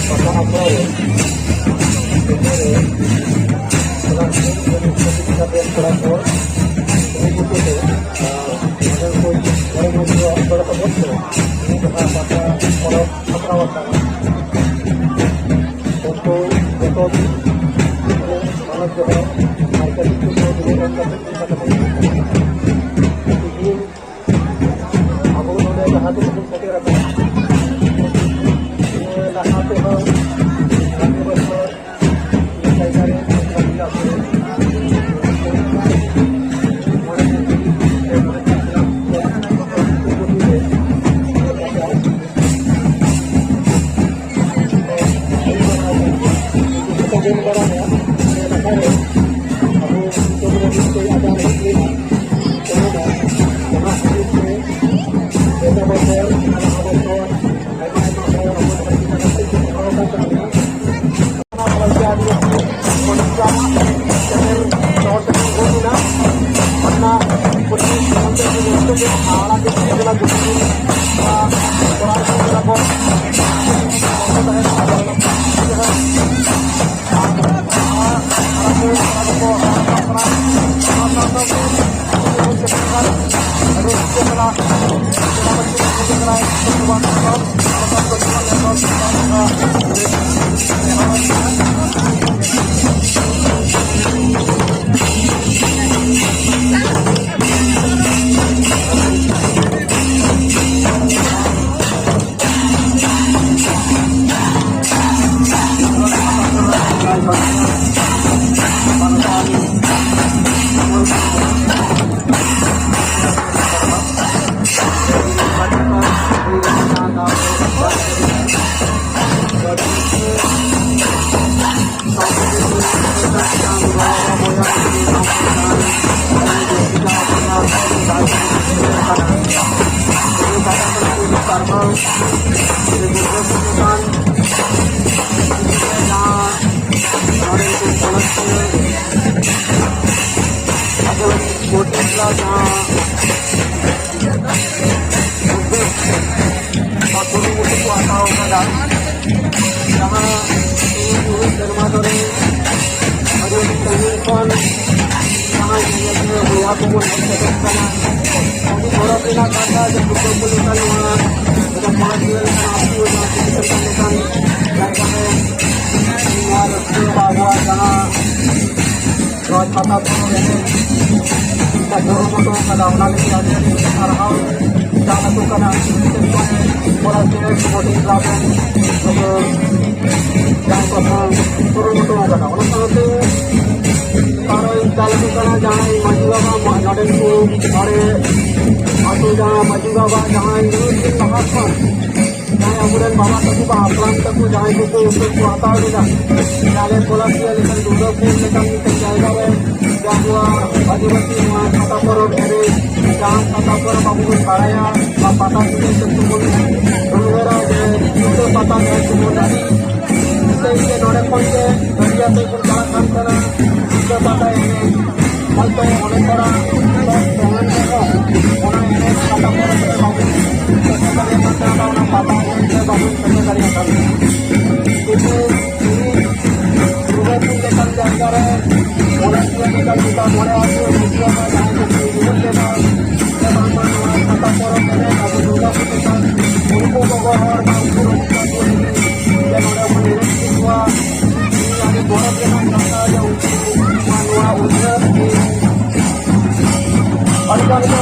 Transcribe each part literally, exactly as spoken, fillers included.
ᱯᱟᱛᱟ ᱟᱠᱷᱲᱟ ᱨᱮ, ᱡᱟᱦᱟᱸ ᱨᱮ ᱥᱟᱱᱟᱢ ᱠᱚᱲᱟ ᱠᱚ, ᱠᱩᱲᱤ ᱠᱚ ᱠᱚ, ᱟᱨ ᱢᱟᱹᱡᱷᱤ ᱠᱚ, ᱢᱚᱬᱮ ᱢᱟᱹᱡᱷᱤ ᱠᱚ ᱜᱚᱲᱚ ᱥᱚᱯᱚᱦᱚᱫ ᱛᱮ ᱡᱟᱦᱟᱸ ᱯᱟᱛᱟ ᱯᱚᱨᱚᱵᱽ ᱥᱟᱯᱲᱟᱣ ᱟᱠᱟᱱᱟ, ᱩᱱᱠᱩ ᱡᱚᱛᱚ ᱜᱮ ᱢᱟᱱᱚᱛ ᱡᱚᱦᱟᱨ ᱟᱨ ᱠᱟᱹᱴᱤᱡ ᱠᱚ ᱫᱩᱲᱩᱵ ᱮᱱ ᱠᱟᱛᱮ ᱠᱟᱛᱷᱟ ᱠᱚ ᱛᱤᱸᱜᱩ ᱟᱵᱚ ᱱᱚᱰᱮ ᱡᱟᱦᱟᱸ ᱛᱤᱱᱟᱹᱜ ᱵᱚᱱ ᱥᱮᱴᱮᱨ ᱟᱠᱟᱱᱟ, ᱱᱤᱭᱟᱹ ᱞᱟᱦᱟ ᱛᱮᱦᱚᱸ ᱟᱹᱰᱤ ᱵᱚᱪᱷᱚᱨ ᱱᱤᱭᱟᱹ ᱡᱟᱭᱜᱟ ᱨᱮ ᱢᱚᱬᱮ ᱫᱤᱱ ᱫᱷᱟᱹᱵᱤᱡ ᱥᱮ ᱢᱚᱬᱮ ᱫᱤᱱ ᱫᱷᱟᱹᱵᱤᱡ ᱡᱚᱛᱚ ᱵᱚᱱ ᱵᱟᱲᱟᱭᱟ, ᱱᱤᱭᱟᱹ ᱱᱟᱠᱷᱟ ᱨᱮ ᱟᱵᱚ ᱫᱤᱥᱚᱢ ᱨᱮ ᱢᱤᱫᱴᱮᱡ ᱟᱡᱟᱨ ᱦᱮᱡ ᱞᱮᱱᱟ᱾ ᱡᱟᱦᱟᱸ ᱱᱚᱰᱮ ᱢᱤᱫᱴᱮᱱ ᱯᱚᱱᱚᱛ ᱠᱷᱚᱱ ᱟᱫᱚ ᱠᱳᱴ ᱮᱠᱞᱟ ᱡᱟᱦᱟᱸ ᱩᱫᱽᱫᱳᱜᱽ ᱵᱟ ᱠᱩᱨᱩᱢᱩᱴᱩ ᱠᱚ ᱦᱟᱛᱟᱣ ᱟᱠᱟᱫᱟ, ᱡᱟᱦᱟᱸ ᱛᱮᱦᱮᱧ ᱩᱱᱟᱹᱜ ᱥᱮᱨᱢᱟ ᱫᱷᱚᱨᱮ ᱟᱹᱰᱤ ᱥᱟᱺᱜᱤᱧ ᱠᱷᱚᱱ ᱡᱟᱦᱟᱸᱭ ᱧᱮᱧᱮᱞᱤᱭᱟᱹ ᱵᱚᱭᱦᱟ ᱠᱚᱵᱚᱱ ᱦᱮᱡ ᱥᱮᱴᱮᱨ ᱠᱟᱱᱟ, ᱟᱹᱰᱤ ᱜᱚᱨᱚᱵᱽ ᱨᱮᱱᱟᱜ ᱠᱟᱛᱷᱟ ᱡᱮ ᱵᱩᱫᱽᱫᱷᱚ ᱯᱩᱨᱱᱤᱢᱟ ᱱᱚᱣᱟ ᱡᱟᱦᱟᱸ ᱯᱚᱱᱚᱛ ᱡᱤᱭᱟᱹ ᱞᱮᱠᱟᱱ ᱟᱹᱛᱩ, ᱱᱚᱣᱟ ᱪᱤᱠᱤ ᱥᱮᱱᱴᱟᱨ ᱞᱮᱠᱟᱱ ᱡᱟᱭᱜᱟ ᱨᱮ ᱱᱚᱣᱟ ᱨᱟᱹᱥᱠᱟᱹ ᱵᱟ ᱟᱵᱚᱣᱟᱜ ᱡᱟᱦᱟᱸ ᱱᱚᱣᱟ ᱪᱷᱟᱛᱟ ᱯᱚᱨᱚᱵᱽ ᱮᱱᱮᱡ ᱠᱚ ᱠᱩᱨᱩᱢᱩᱴᱩ ᱟᱠᱟᱫᱟ, ᱚᱱᱟ ᱞᱟᱹᱜᱤᱫ ᱟᱹᱰᱤ ᱟᱹᱰᱤ ᱥᱟᱨᱦᱟᱣ ᱪᱟᱞ ᱟᱠᱚ ᱠᱟᱱᱟ᱾ ᱵᱤᱥᱮᱥ ᱠᱚᱨᱮ ᱠᱚᱲᱟ ᱜᱤᱫᱽᱨᱟᱹ ᱥᱯᱳᱨᱴᱤᱝ ᱠᱞᱟᱵᱽ ᱨᱮᱱ ᱱᱩᱠᱩ ᱡᱟᱦᱟᱸᱭ ᱠᱚᱠᱚ ᱠᱩᱨᱩᱢᱩᱴᱩ ᱟᱠᱟᱫᱟ, ᱚᱱᱟ ᱥᱟᱶᱛᱮ ᱟᱨᱚ ᱪᱟᱞ ᱟᱠᱚ ᱠᱟᱱᱟ ᱡᱟᱦᱟᱸᱭ ᱢᱟᱹᱡᱷᱤ ᱵᱟᱵᱟ ᱢᱟ-, ᱱᱚᱰᱮᱱ ᱠᱚ ᱢᱚᱬᱮ ᱟᱹᱛᱩ ᱡᱟᱦᱟᱸ ᱢᱟᱹᱡᱷᱤ ᱵᱟᱵᱟ ᱡᱟᱦᱟᱸᱭ ᱱᱤᱭᱟᱹ ᱫᱤᱱ ᱞᱟᱦᱟ ᱠᱷᱚᱱ ᱡᱟᱦᱟᱸᱭ ᱟᱵᱚᱨᱮᱱ ᱵᱟᱵᱟ ᱛᱟᱠᱚ ᱵᱟ ᱦᱟᱯᱲᱟᱢ ᱛᱟᱠᱚ ᱡᱟᱦᱟᱸᱭ ᱠᱚᱠᱚ ᱩᱯᱟᱹᱥ ᱠᱚ ᱦᱟᱛᱟᱣ ᱞᱮᱫᱟ, ᱡᱟᱦᱟᱸ ᱨᱮ ᱯᱚᱞᱟᱥᱤᱭᱟ ᱞᱮᱠᱟᱱ ᱫᱩᱨᱜᱟᱯᱩᱨ ᱞᱮᱠᱟᱱ ᱢᱤᱫᱴᱮᱱ ᱡᱟᱭᱜᱟ ᱨᱮ ᱡᱮ ᱟᱵᱚᱣᱟᱜ ᱟᱹᱫᱤᱵᱟᱹᱥᱤ ᱱᱚᱣᱟ ᱪᱷᱟᱛᱟ ᱯᱚᱨᱚᱵᱽ ᱮᱱᱮᱡ, ᱡᱟᱦᱟᱸ ᱪᱷᱟᱛᱟ ᱯᱚᱨᱚᱵᱽ ᱟᱵᱚ ᱵᱚᱱ ᱵᱟᱲᱟᱭᱟ, ᱵᱟ ᱯᱟᱛᱟ ᱯᱩᱡᱟᱹ ᱦᱤᱥᱟᱹᱵ ᱛᱮᱵᱚᱱ ᱩᱭᱦᱟᱹᱨᱟ ᱡᱮ ᱪᱷᱩᱴᱟᱹ ᱯᱟᱛᱟ ᱡᱟᱦᱟᱸ ᱛᱮᱵᱚᱱ ᱟᱹᱰᱤ ᱥᱟᱹᱦᱤ ᱜᱮ ᱱᱚᱰᱮ ᱠᱷᱚᱱ ᱜᱮ ᱜᱟᱹᱰᱤ ᱟᱛᱮ ᱵᱚᱱ ᱪᱟᱞᱟᱜ ᱠᱟᱱ ᱛᱟᱦᱮᱱᱟ ᱪᱷᱩᱴᱟᱹ ᱯᱟᱛᱟ ᱮᱱᱮᱡ᱾ ᱦᱚᱭᱛᱳ ᱚᱱᱮ ᱛᱷᱚᱲᱟ ᱛᱟᱦᱮᱱ ᱨᱮᱦᱚᱸ, ᱚᱱᱟ ᱮᱱᱮᱡ ᱯᱟᱛᱟ ᱯᱚᱨᱚᱵᱽ ᱨᱮ ᱵᱟᱵᱚᱱ ᱥᱮᱴᱮᱨ ᱫᱟᱲᱮᱭᱟᱜ ᱠᱟᱱ ᱛᱟᱦᱮᱱᱟ, ᱚᱱᱟ ᱯᱟᱛᱟ ᱮᱱᱮᱡ ᱨᱮ ᱵᱟᱵᱚᱱ ᱥᱮᱴᱮᱨ ᱫᱟᱲᱮᱭᱟᱜ ᱠᱟᱱ ᱛᱟᱦᱮᱱᱟ᱾ ᱠᱤᱱᱛᱩ ᱛᱮᱦᱮᱧ ᱫᱩᱨᱜᱟᱯᱩᱨ ᱞᱮᱠᱟᱱ ᱡᱟᱭᱜᱟ ᱨᱮ ᱢᱚᱬᱮ ᱥᱤᱧ ᱞᱮᱠᱟᱱ ᱜᱚᱴᱟ ᱢᱚᱬᱮ ᱟᱹᱛᱩ ᱢᱟᱹᱡᱷᱤ ᱵᱟᱵᱟ ᱡᱟᱦᱟᱸᱭ ᱠᱚ ᱠᱩᱨᱩᱢᱩᱴᱩ ᱞᱮᱫᱟ, ᱡᱮ ᱵᱟᱝᱢᱟ ᱱᱚᱣᱟ ᱪᱷᱟᱛᱟ ᱯᱚᱨᱚᱵᱽ ᱮᱱᱮᱡ ᱟᱵᱚ ᱫᱩᱨᱜᱟᱯᱩᱨ ᱞᱮᱠᱟᱱ ᱩᱱᱠᱩ ᱜᱚᱜᱚ ᱦᱚᱲ ᱵᱟ ᱩᱱᱠᱩ ᱨᱚᱲ ᱠᱚ ᱞᱟᱹᱜᱤᱫ ᱡᱮ ᱱᱚᱰᱮ ᱵᱚᱱ ᱮᱱᱮᱡ ᱦᱚᱪᱚ ᱠᱚᱣᱟ᱾ ᱤᱧ ᱟᱹᱰᱤ ᱜᱚᱨᱚᱵᱽ ᱨᱮᱱᱟᱜ ᱠᱟᱛᱷᱟ ᱡᱮ ᱩᱱᱠᱩ ᱱᱚᱣᱟ ᱩᱭᱦᱟᱹᱨ ᱟᱹᱰᱤ ᱜᱟᱱ ᱜᱮ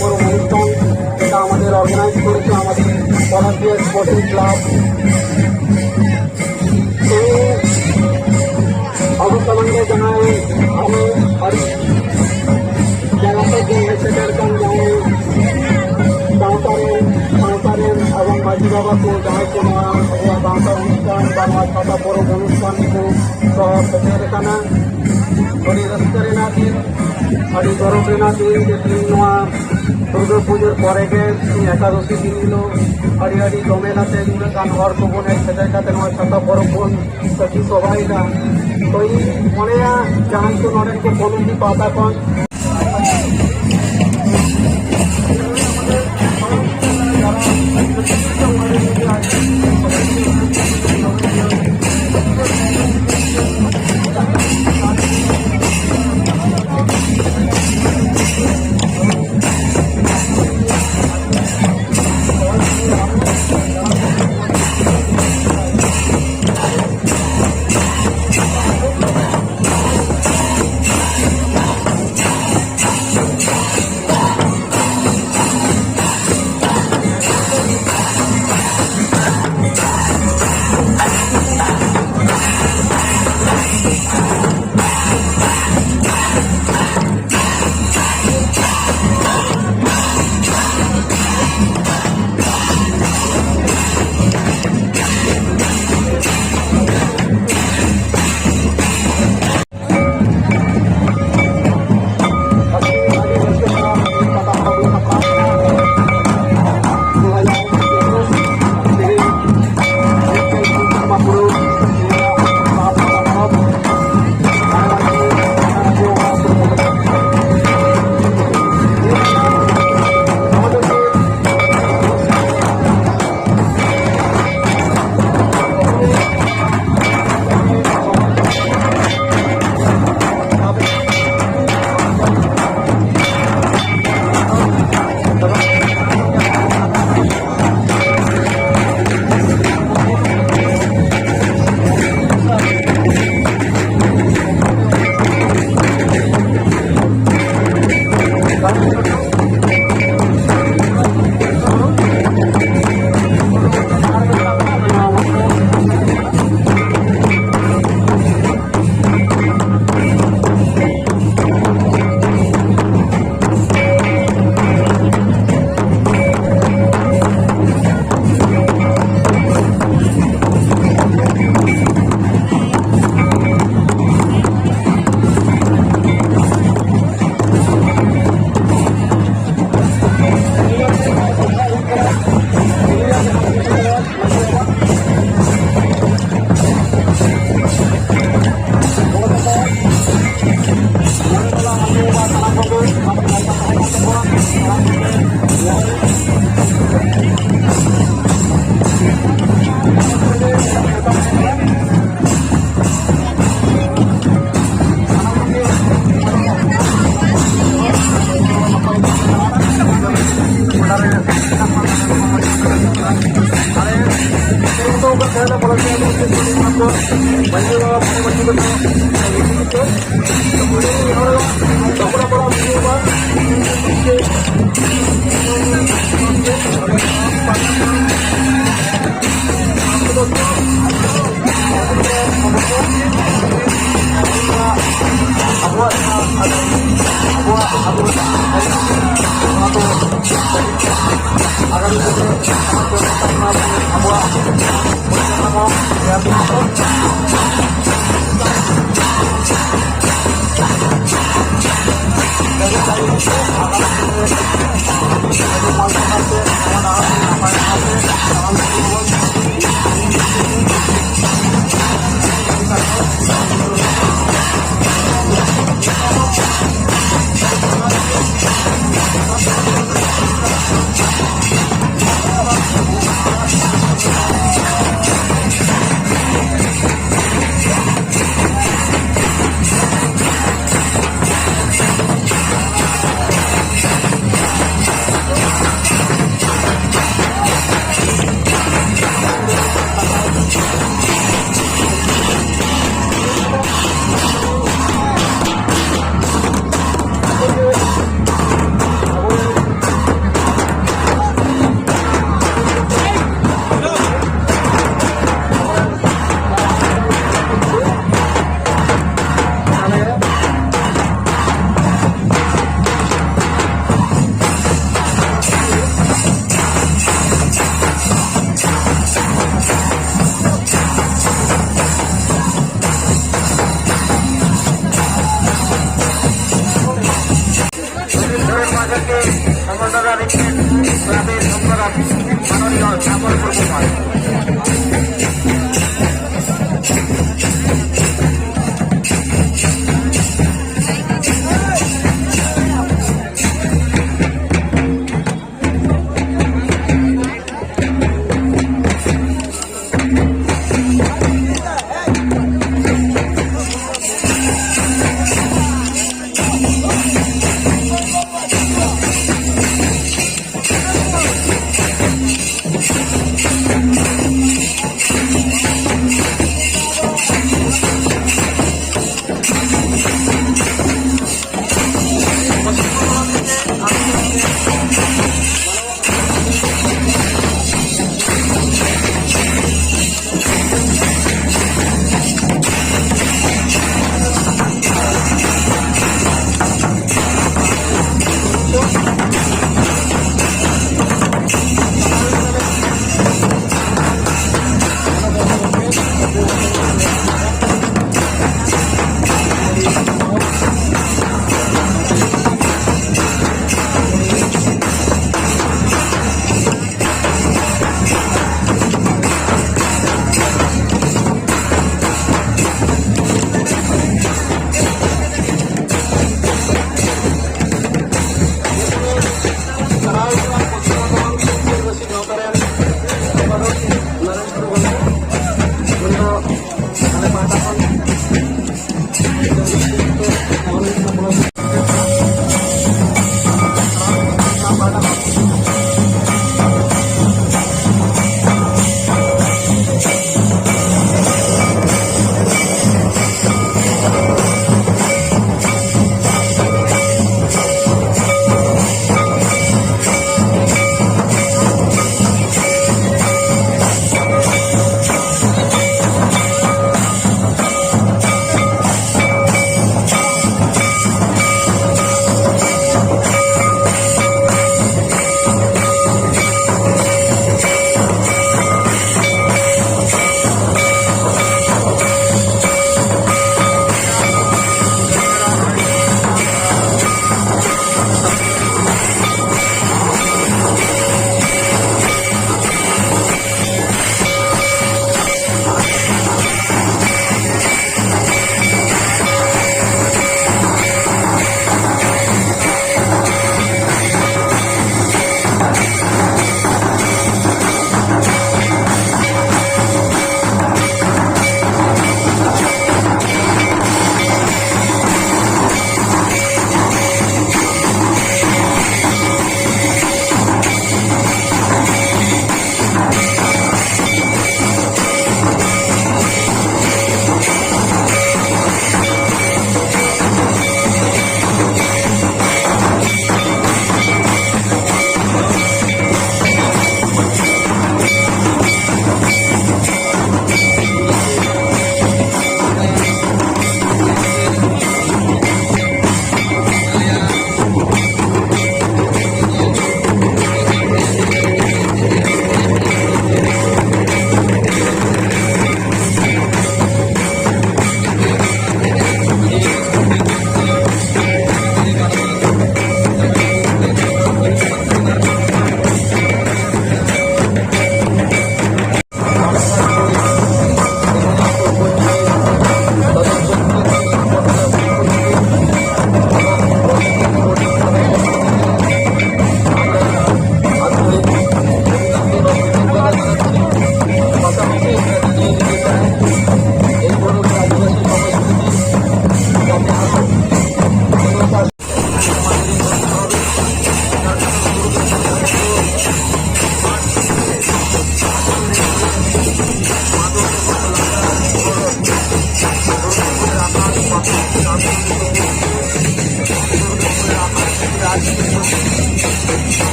বড় অনুষ্ঠান, যেটা আমাদের অর্গানাইজ করেছে আমাদের পলাশদিয়া স্পোর্টিং ক্লাব। এই ᱟᱵᱚ ᱥᱟᱢᱟᱝ ᱨᱮ ᱡᱟᱦᱟᱸᱭ ᱟᱵᱚ ᱟᱹᱰᱤ ᱡᱟᱭᱜᱟ ᱛᱮ ᱜᱮ ᱥᱮᱴᱮᱨ ᱠᱟᱱ ᱡᱟᱦᱟᱸᱭ ᱥᱟᱶᱛᱟ ᱨᱮᱱ, ᱥᱟᱶᱛᱟ ᱨᱮᱱ ᱮᱵᱚᱝ ᱢᱟᱹᱡᱷᱤ ᱵᱟᱵᱟ ᱠᱚ ᱡᱟᱦᱟᱸᱭ ᱠᱚ ᱱᱚᱣᱟ ᱟᱵᱚᱣᱟᱜ ᱥᱟᱶᱛᱟ ᱚᱱᱩᱥᱴᱷᱟᱱ ᱵᱟ ᱱᱚᱣᱟ ᱪᱷᱟᱛᱟ ᱯᱚᱨᱚᱵᱽ ᱚᱱᱩᱥᱴᱷᱟᱱ ᱠᱚ ᱥᱚᱦᱚᱨ ᱥᱮᱴᱮᱨ ᱟᱠᱟᱱᱟ᱾ ᱟᱹᱰᱤ ᱨᱟᱹᱥᱠᱟᱹ ᱨᱮᱱᱟᱜ ᱫᱤᱱ, ᱟᱹᱰᱤ ᱜᱚᱨᱚᱵᱽ ᱨᱮᱱᱟᱜ ᱫᱤᱱ ᱡᱮ ᱛᱮᱦᱮᱧ ᱱᱚᱣᱟ ᱫᱩᱨᱜᱟᱹ ᱯᱩᱡᱟᱹ ᱯᱚᱨᱮ ᱜᱮ ᱛᱮᱦᱮᱧ ᱮᱠᱟᱫᱚᱥᱤ ᱫᱤᱱ ᱦᱤᱞᱳᱜ ᱟᱹᱰᱤ ᱟᱹᱰᱤ ᱫᱚᱢᱮᱞ ᱟᱛᱮ ᱱᱩᱱᱟᱹᱜ ᱜᱟᱱ ᱦᱚᱲ ᱠᱚᱵᱚᱱ ᱦᱮᱡ ᱥᱮᱴᱮᱨ ᱠᱟᱛᱮ ᱱᱚᱣᱟ ᱪᱷᱟᱛᱟ ᱯᱚᱨᱚᱵᱽ ᱵᱚᱱ ᱥᱟᱹᱠᱷᱤ ᱥᱚᱵᱷᱟᱭᱮᱫᱟ᱾ ᱛᱚ ᱤᱧ ᱢᱚᱱᱮᱭᱟ ᱡᱟᱦᱟᱸᱭ ᱠᱚ ᱱᱚᱰᱮᱱ ᱠᱚ ᱠᱚᱢᱤᱴᱤ ᱯᱟᱦᱴᱟ ᱠᱷᱚᱱ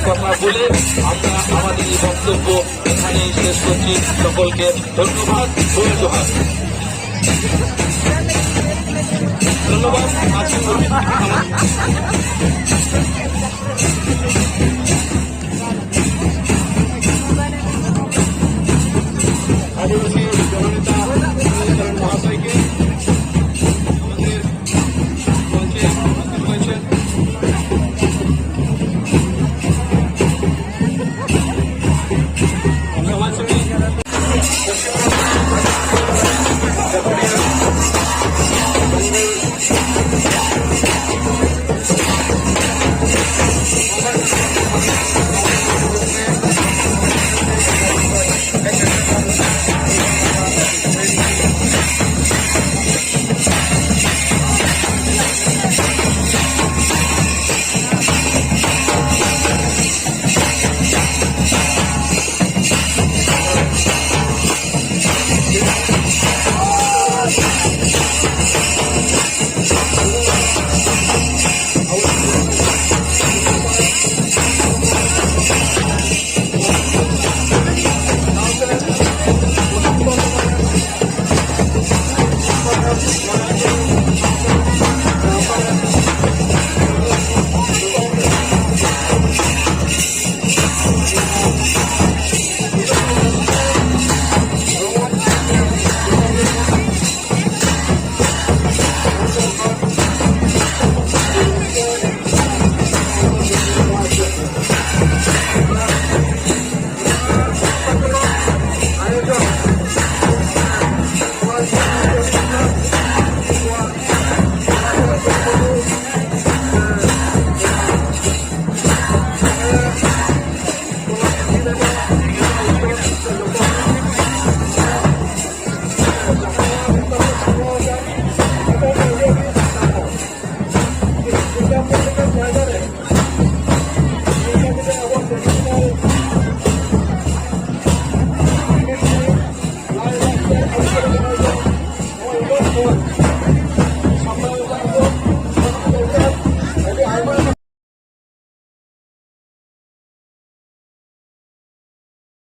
কথা বলে আমরা আমাদের এই বক্তব্য এখানেই শেষ করছি। সকলকে ধন্যবাদ, জয় জোহার। ধন্যবাদ। আজকে আদিবাসী জননেতা মহাশয়কে আমাদের মঞ্চে আমন্ত্রণ করেছেন। সমাজসেবী